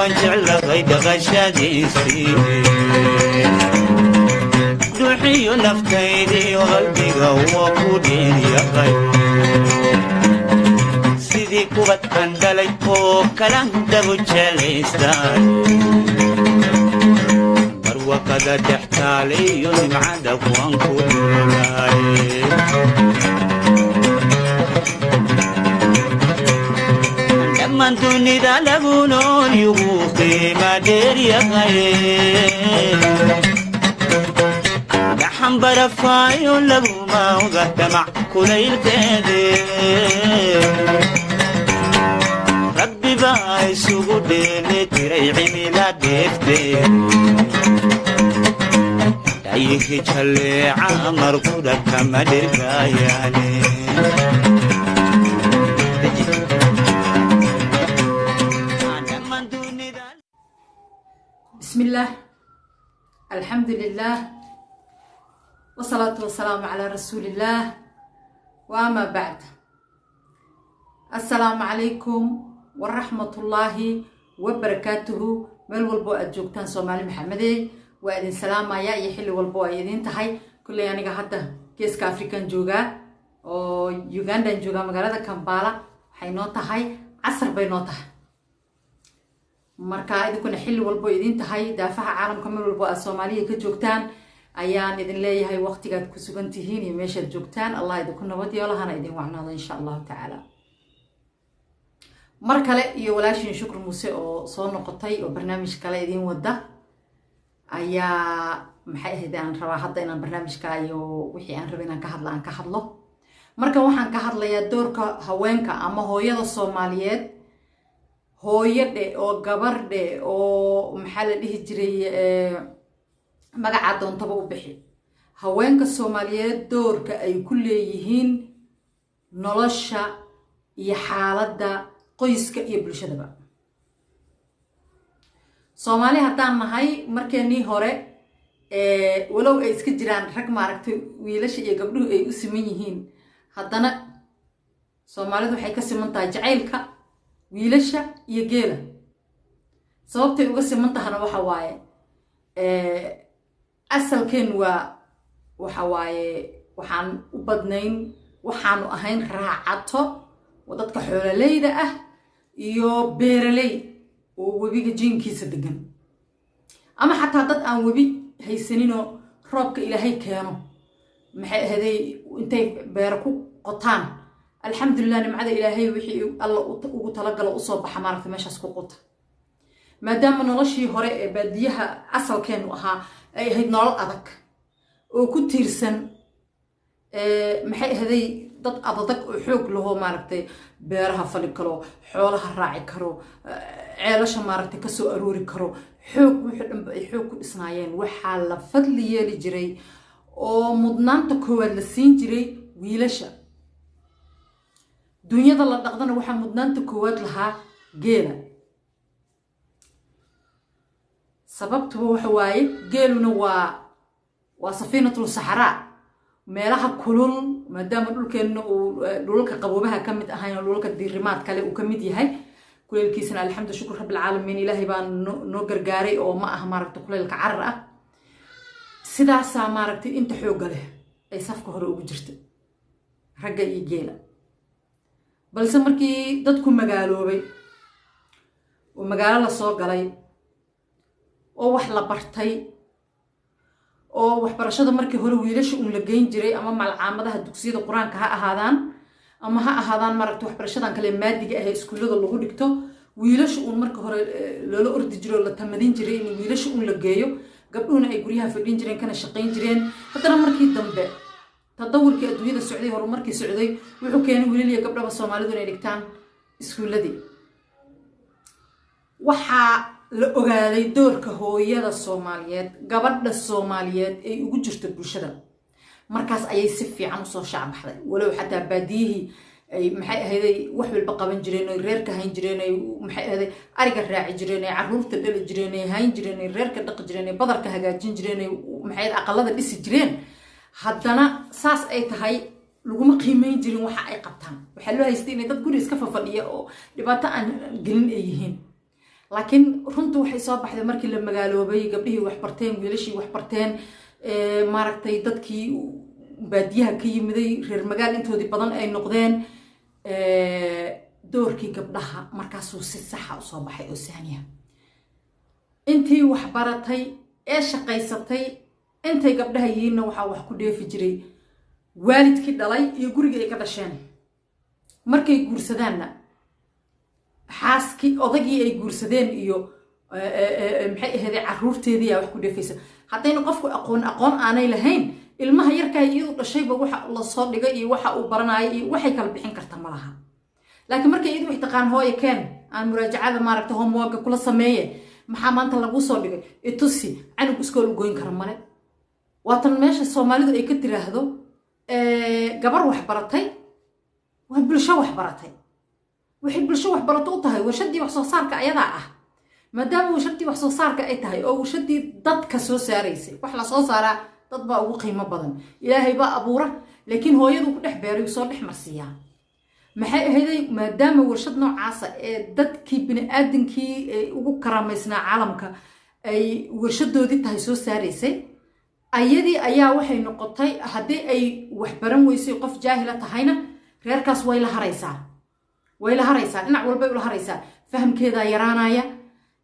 Waan jeclahay dhaqashadiisii, duxiyo naftaydiyo qalbiga waa ku dheeryahay. Sidii kubad aan dhalay oo kala dabu jelaystaan, barwaqada dhex taaliyo nimcada waan ku dhulay. Dhammaan dunida lagu nool yugu qiima dheeryahay, gaxan barafaayo laguma oga damac kulaylkeede. Rabbi baa isugu dheeli tiray cimila dheefte, dhayihi jalleeca markudha kama dhirgaayaane. بسم الله، الحمد لله، والصلاة والسلام على رسول الله، وأما بعد. السلام عليكم ورحمة الله وبركاته. Meel walbo aad joogtaan, Soomaali Maxamedey, waa idin salaamaya iyo xilli walbo ay idin tahay. Kulley aniga hadda Geeska African joogaa oo Ugandan joogaa, magaalada Kambala. Waxay noo tahay casar bay noo tahay. Marka idinkuna xilli walbo idin tahay, daafaha caalamka meel walbo aad Soomaaliya ka joogtaan, ayaan idin leeyahay waqtigaad ku sugan tihiin iyo meeshaad joogtaan Allah idinku nabad yeelo, hana idin wacnaado, insha Allahu tacaala. Mar kale iyo walaashiin Shukr Muuse oo soo noqotay oo barnaamij kale idiin wada ayaa, maxay ahayd, aan rabaa hadda inaan barnaamijka iyo wixii aan rabay inaan ka hadla aan ka hadlo. Marka waxaan ka hadlayaa doorka haweenka ama hooyada Soomaaliyeed, hooyo dhe oo gabar dhe oo maxaa la dhihi jiray, magacaa doontaba u bixi, haweenka Soomaaliyeed doorka ay ku leeyihiin nolosha iyo xaaladda qoyska iyo bulshadaba. Soomaali haddaan nahay, markeenii hore, walow ay iska jiraan rag, maaragtay, wiilasha iyo gabdhuhu ay u siman yihiin, haddana Soomaalidu waxay ka siman tahay jacaylka wiilasha iyo geela. Sababtay uga siman tahana waxa waaye, asalkeen waa waxa waaye, waxaan u badnayn, waxaanu ahayn raacato oo dadka xoololeyda ah iyo beeraley oo webiga jiinkiisa degan, ama xataa dad aan webi haysaninoo roobka Ilaahay keeno, maxay ahaday, intay beero ku qotaan, alxamdulilah, nimcada Ilaahay wixii Alla ugu talagalo usoo baxa, maaragta, meeshaas ku qota. Maadaama noloshii hore ee baadiyaha asalkeenu ahaa ay ahayd nolol adag oo ku tiirsan, maxay ahaday, dad adadag oo xoog lahoo, maaragtay, beeraha fali karo, xoolaha raaci karo, ceelasha, maaragtay, kasoo aroori karo, xoog wixii dhanba ay xoog ku dhisnaayeen, waxaa la fadli yeeli jiray oo mudnaanta koowaad la siin jiray wiilasha. Dunyada la dhaqdana waxaa mudnaanta koowaad lahaa geela. Sababtuba waxa waaye, geeluna waa safiinatul saxraa, meelaha kulul, maadaama dhulkeenna uu dhulalka qaboobaha ka mid ahayn oo dhulalka diirimaad kale uu ka mid yahay, kuleylkiisana alxamdu shukr rabbilcaalamiin, Ilaahay baa noo gargaaray oo ma aha, maaragta, kuleylka carar ah. Sidaasaa, maaragtay, inta xoogga leh ay safka hore ugu jirta, ragga iyo geela. Balse markii dadku magaaloobay oo magaalo la soo galay oo wax la bartay, oo waxbarashada markii hore wiilasha uun la geyn jiray, ama malcaamadaha dugsiyada Qur-aanka ha ahaadaan ama ha ahaadaan, maaragta, waxbarashadan kale maadiga ah ee iskuullada lagu dhigto, wiilasha uun marka hore loola ordi jiray oo la tamadin jiray in wiilasha uun la geeyo, gabdhuhuna ay guryaha fadhin jireen kana shaqayn jireen. Haddana markii dambe tadawurkii adduunyada socday, horumarkii socday, wuxuu keenay wiilal iyo gabdhaba Soomaalidu inay dhigtaan iskuulladii. Waxaa la ogaaday doorka hooyada Soomaaliyeed, gabadha Soomaaliyeed ay ugu jirto bulshada. Markaas ayay si fiican usoo shaacbaxday, walow xataa baadiyihii ay, maxay ahayday, wax walba qaban jireen, oy reerka hayn jireen, ay, maxay ahayday, ariga raaci jireen, ay caruurta dhali jireen, ay hayn jireen, ay reerka dhaqi jireen, ay badarka hagaajin jireen, ay, maxay, aqalada dhisi jireen, haddana saas ay tahay laguma qiimeyn jirin waxa ay qabtaan. Waxaa loo haystay inay dad guri iska fafadhiya oo dhibaato aan gelin ay yihiin. Laakiin runtu waxay soo baxday markii la magaaloobay, gabdhihii wax barteen, wiilashii wax barteen, maaragtay, dadkii baadiyaha ka yimiday reer magaal intoodii badan ay noqdeen. Doorkii gabdhaha markaasuu si saxa usoo baxay oo saaniya. Intii wax baratay ee shaqaysatay, intay gabdhaha yihiinna, waxaa wax ku dheefi jiray waalidkii dhalay iyo gurigii ay ka dhasheen. Markay guursadaanna, xaaskii odagii ay guursadeen iyo, maxay ahaydee, caruurteedii aa wax ku dheefaysa. Haddayna qofku aqoon aanay lahayn, ilmaha yarkaa iyadu dhashayba waxa lasoo dhigay iyo waxa uu baranayo iyo waxay kala bixin karta ma laha. Laakiin markay iyadu wax taqaan, "Hooya, keen aan muraajacada, maaragta, homeworka kula sameeye, maxaa maanta laguu soo dhigay, itusi," canug iskool u goyn kara male. Waatan meesha Soomaalidu ay ka tiraahdo, gabar wax baratay waa bulsho wax baratay. Waxay bulsho wax barato u tahay warshadii wax soo saarka ayadaa ah. Maadaama warshadii wax soo saarka ay tahay oo warshadii dadka soo saaraysay, wax la soo saaraa dad baa ugu qiimo badan. Ilaahay baa abuura, laakiin hooyadu ku dhex beeray, soo dhex marsiiyaa. Maxay ahayday, maadaama warshad noocaasa ee dadkii bini-aadankii ugu karaamaysnaa caalamka ay warshadoodii tahay soo saaraysay, ayadii ayaa waxay noqotay, haddii ay wax baran weysay, qof jaahila tahayna, reerkaas way la haraysaa, way la haraysaa, dhinac walbay ula haraysaa. Fahamkeedaa yaraanaya.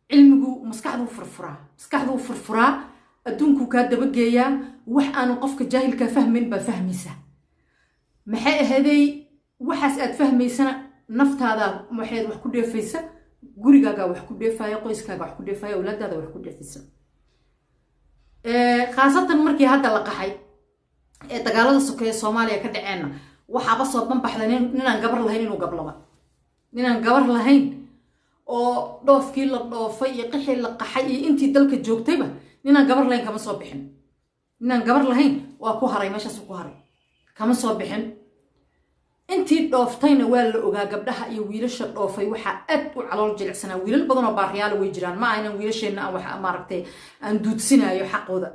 Cilmigu maskaxduu furfuraa, maskaxduu furfuraa, adduunkuu kaa dabageeyaa. Wax aanu qofka jaahilkaa fahmayn baa fahmaysa. Maxay ahaday, waxaas aad fahmaysana naftaada waxayd wax ku dheefaysa, gurigaagaa wax ku dheefaya, qoyskaaga wax ku dheefaya, awlaadaada wax ku dheefaysa. Khaasatan markii hadda la qaxay ee dagaalada sokeeye Soomaaliya ka dhaceenna, waxaaba soo banbaxday ninaan gabar lahayn inuu gablaba, ninaan gabar lahayn oo dhoofkii la dhoofay iyo qixii la qaxay iyo intii dalka joogtayba ninaan gabar lahayn kama soo bixin. Ninaan gabar lahayn waa ku haray, meeshaas ku haray, kama soo bixin. Intii dhooftayna waa la ogaa. Gabdhaha iyo wiilasha dhoofay waxaa aad u calool jilicsanaa wiilal badan oo baariyaala way jiraan. Ma aynan wiilasheenna aan wax, maaragtay, aan duudsinaayo xaqooda.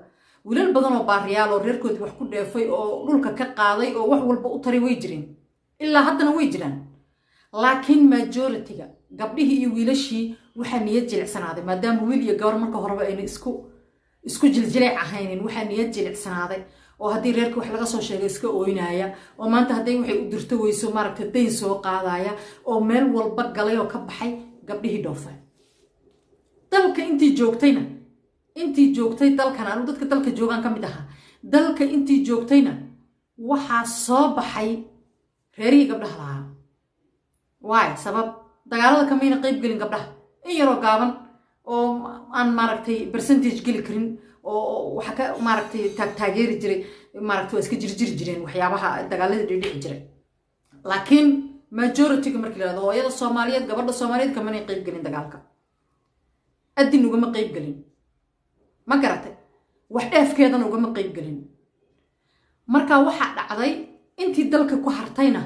Wiilal badan oo baariyaal oo reerkoodii wax ku dheefay oo dhulka ka qaaday oo wax walba u taray way jireen, ilaa haddana way jiraan. Laakiin majority-ga gabdhihii iyo wiilashii waxaa niyad jilicsanaaday, maadaama wiil iyo gabar marka horeba ayna isku jiljileec ahaynin, waxaa niyad jilicsanaaday oo haddii reerka wax laga soo sheegay iska ooynaya, oo maanta hadday waxay u dirto weyso, maaragta, dayn soo qaadaya, oo meel walba galay oo ka baxay gabdhihii dhoofay. Dalka intii joogtayna, intii joogtay dalkan, anu dadka dalka joogaan ka mid ahaa, dalka intii joogtayna waxaa soo baxay reerihii gabdhaha lahaa. Waay sabab dagaalada kamayna qayb gelin gabdhaha, in yaroo gaaban oo aan, maaragtay, percentage geli karin oo waxa ka, maaragtay, taageeri jiray, maaragtay, waa iska jirjiri jireen waxyaabaha dagaalada dhidhici jiray. Laakiin majority-ga markii la yihahdo hooyada Soomaaliyeed, gabadha Soomaaliyeed kamanay qayb gelin dagaalka, adin ugama qayb gelin, ma garatay, wax dheefkeedana ugama qayb gelin. Marka waxaa dhacday, intii dalka ku hartayna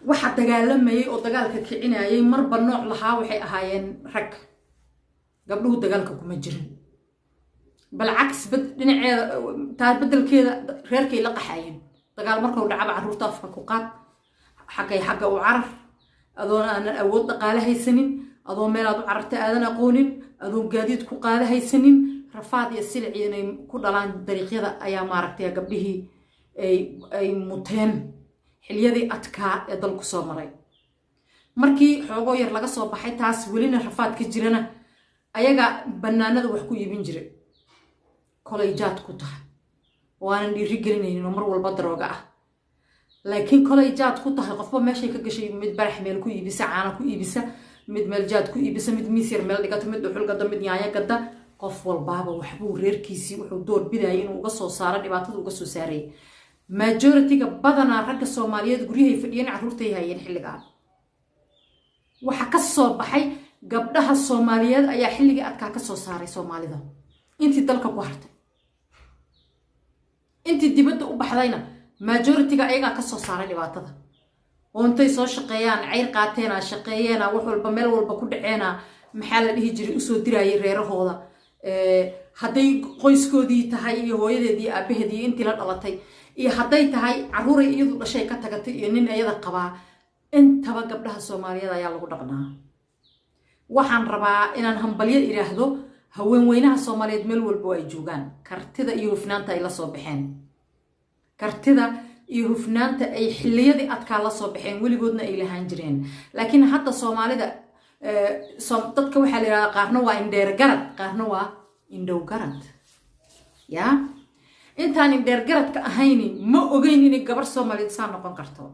waxa dagaalamayay oo dagaalka kicinayay marba nooc lahaa waxay ahaayeen rag. Gabdhuhu dagaalka kuma jirin, balcaks dhinaceeda, taa beddelkeeda reerkay la qaxayeen. Dagaal markau dhacaba, carruurta afka ku qaad, xaggay xagga u carar, adoon aanan awood dhaqaale haysanin, adoo meelaad u cararta aadan aqoonin, adoon gaadiid ku qaada haysanin, rafaad iyo silic inay ku dhalaan dariiqyada ayaa, maaragtay, gabdhihii ay muteen xiliyadii adkaa ee dalku soo maray. Markii xoogoo yar laga soo baxay taas, welina rafaad ka jirana, ayaga bannaanada wax ku iibin jiray, kolay jaad ku tahay oo aanan dhiiri gelinaynin oo mar walba darooga ah, laakiin kolay jaad ku tahay, qofba meeshay ka gashay: mid barax meel ku iibisa, caana ku iibisa, mid meel jaad ku iibisa, mid miis yar meel dhigato, mid dhuxul gada, mid yaanyo gada. Qof walbaaba waxbuu reerkiisii wuxuu door bidayay inuu uga soo saaro, dhibaatada uga soo saarayay. Majority-ga badanaa ragga Soomaaliyeed guryahay fadhiyeen, carruurtay hayeen. Xilligaa waxa ka soo baxay gabdhaha Soomaaliyeed ayaa xilligii adkaa ka soo saaray Soomaalida intii dalka ku hartay. Intii dibadda u baxdayna majority-ga ayagaa ka soo saaray dhibaatada, oo intay soo shaqeeyaan, cayr qaateena, shaqeeyeena, wax walba meel walba ku dhaceena, maxaa la dhihi jiray, usoo diraayay reerahooda, hadday qoyskoodii tahay iyo hooyadeedii, aabaheedii, intii la dhalatay, iyo hadday tahay carruuray iyadu dhashay ka tagatay iyo nin iyada qabaa. Intaba gabdhaha Soomaaliyeed ayaa lagu dhaqnaa. Waxaan rabaa inaan hambalyo idhaahdo haweenweynaha Soomaaliyeed meel walbo ay joogaan, kartida iyo hufnaanta ay la soo baxeen, kartida iyo hufnaanta ay xilliyadii adkaa la soo baxeen. Weligoodna ay lahaan jireen, laakiin hadda Soomaalida dadka waxaa la yidhahdaa qaarna waa indheer garad, qaarna waa indhow garad. Ya intaan indheer garadka ahayni ma ogeyn inay gabar Soomaaliyeed saa noqon karto,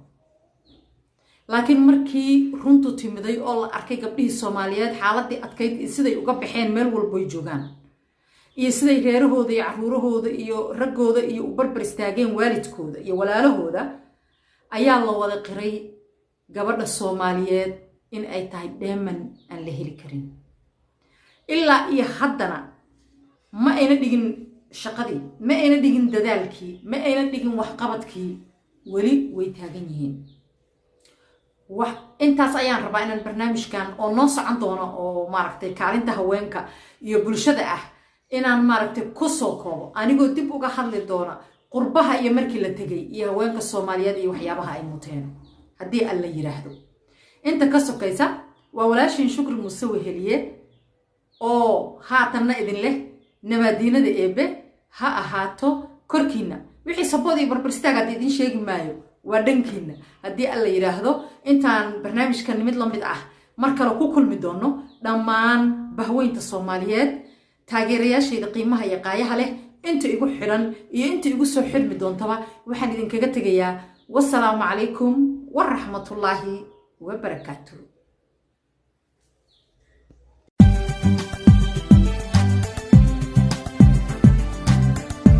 laakiin markii runtu timiday oo la arkay gabdhihii Soomaaliyeed xaaladii adkayd iyo siday uga baxeen meel walboy joogaan, iyo siday reerahooda iyo caruurahooda iyo raggooda iyo u barbar istaageen waalidkooda iyo walaalahooda, ayaa la wada qiray gabadha Soomaaliyeed in ay tahay dheeman aan la heli karin. Ilaa iyo haddana ma ayna dhigin shaqadii, ma ayna dhigin dadaalkii, ma ayna dhigin waxqabadkii, weli way taagan yihiin. Wax intaas ayaan rabaa inaan barnaamijkan oo noo socon doono oo maaragtay kaalinta haweenka iyo bulshada ah inaan maaragtay kusoo koobo, anigoo dib uga hadli doona qurbaha iyo markii la tegay iyo haweenka Soomaaliyeed iyo waxyaabaha ay muteen, haddii Alla yiraahdo. Inta ka sokaysa waa walaashiin Shukri Muuse Weheliye oo haatanna idin leh nabaadiinada Eebe ha ahaato korkiina. Wixii support iyo barbarstaag hadda idin sheegi maayo, waa dhankiina, haddii Alla yidhaahdo. Intaan barnaamijkan mid la mid ah mar kale ku kulmi doono, dhammaan bahweynta Soomaaliyeed, taageerayaashayda qiimaha iyo qaayaha leh, inta igu xidhan iyo inta igu soo xidhmi doontaba, waxaan idinkaga tegayaa wasalaamu calaykum waraxmatullaahi wabarakaatu.